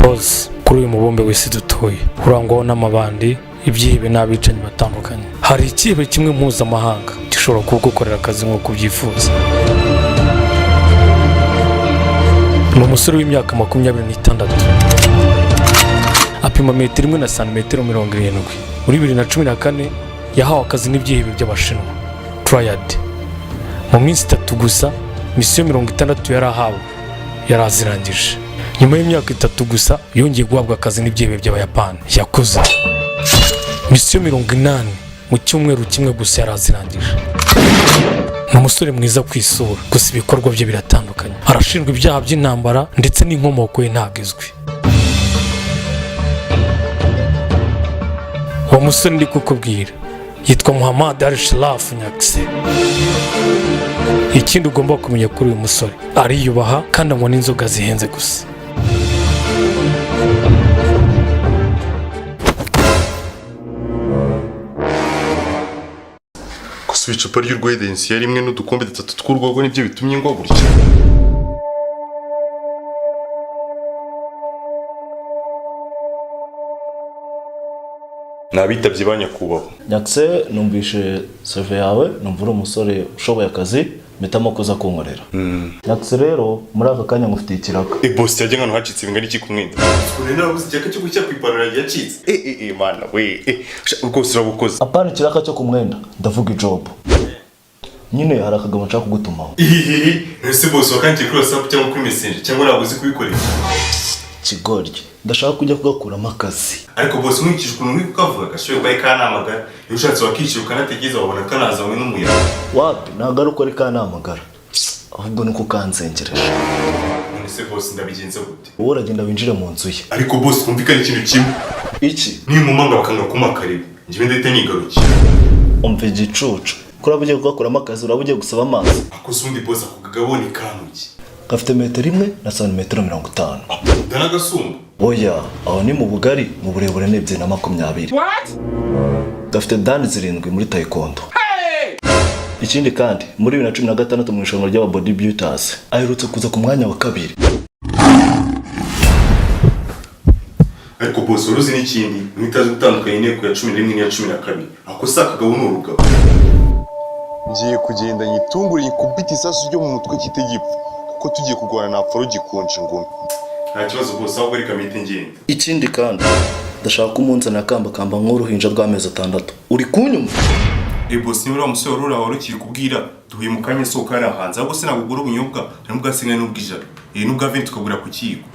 Boss, kuri uyu mubumbe w'isi dutuye urangwaho n'amabandi, ibyihebe n'abicanyi batandukanye, hari ikihebe kimwe mpuzamahanga gishobora kugukorera akazi nk'uko ubyifuza. Ni umusore w'imyaka 26, apima metero 1 na santimetero 70. Muri 2014 yahawe akazi n'ibyihebe by'Abashinwa Triad. Mu minsi 3 gusa, misiyo 60 yari ahawe yari azirangije. Nyuma y'imyaka 3 gusa yongeye guhabwa akazi n'ibyihebe by'Abayapani, yakoze misiyo 80 mu cyumweru kimwe gusa, yari azirangije. Ni umusore mwiza ku isura, gusa ibikorwa bye biratandukanye. Arashinjwa ibyaha by'intambara, ndetse n'inkomoko ye ntabwo izwi. Uwo musore ndi kukubwira yitwa Muhammad Al Sharaf Nyakse. Ikindi ugomba kumenya kuri uyu musore, ariyubaha kandi anywa n'inzoga zihenze gusa. Gusa icupa ry'urwedensiya rimwe n'udukombe dutatu tw'urwagwa nibyo bitumye ngwa gutya. Ni abitabye ba nyakubahwa. Nyakse, numvishe seve yawe, numva uri umusore ushoboye akazi, mpitamo kuza kunkorera. Nyakse, rero muri aka kanya ngufitiye ikiraka. E boss, yajya nkano hacitse bingana iki ku mwenda? Ubu narabuze ikiraka cyo gushyira ku ipantaro yanjye yacitse. Eh eh eh, mana we, eh sha, rwose urabukoze. Apana ikiraka cyo ku mwenda, ndavuga ijob nyine. Hari akagabo nshaka kugutumaho. Ihihihi, ese boss, wakangiye kuri WhatsApp cyangwa kuri Messenger, cyangwa ntabwo uzi kubikoresha? Kigoryi, ndashaka kujya kugakuramo akazi. Ariko boss, nkurikije ukuntu uri kukavuga, gashoboye kuba kanamagara. Iyo ushatse wakishyura ukanategereza, wabona kanazanywe n'umuyaga. Wapi, ntabwo ari uko ari kanamagara, ahubwo ni uko kanzengereje. None se boss, ndabigenza gute? Wowe uragenda winjire mu nzu ye. Ariko boss, twumvikane ikintu kimwe. Iki? Nimumanga bakanga kumpa karibu, njyewe ndahita nigarukiye. Umva igicucu, ko uraba ugiye kugakuramo akazi, uraba ugiye gusaba amazi. Ako se ubundi boss, ako kagabo ni kantuki? Gafite metero 1 na santimetero 50. Ndanagasumba. Oya, aho ni mu bugari, mu burebure ni 2.20. Gafite dani 7 muri taekwondo. Ikindi kandi, muri 2016 mu irushanwa ry'aba bodybuilders aherutse kuza ku mwanya wa kabiri. Ariko boss, wari uzi n'ikindi? Mwitazi gutandukanya inteko ya 11 n'iya 12. Ako si akagabo, ni urugabo. Ngiye kugenda nyitungure, nyikubite isasu ryo mu mutwe kite gipfa, kuko tugiye kurwana napfa rugikonje ingumi. Nta kibazo boss, ahubwo reka mpite ngenda. Ikindi kandi, ndashaka ko umunzana akambakamba nk'uruhinja rw'amezi 6. Uri kunyumva? Eh boss, niba uriya musore wari uriya wari ukiri kubwira, duhuye mu kanya sohoka hariya hanze. Ahubwo se nagugura ubunyobwa? Hari n'ubwa 50 n'ubw'ijana, n'ubwa 20, tukagura ku kiyiko.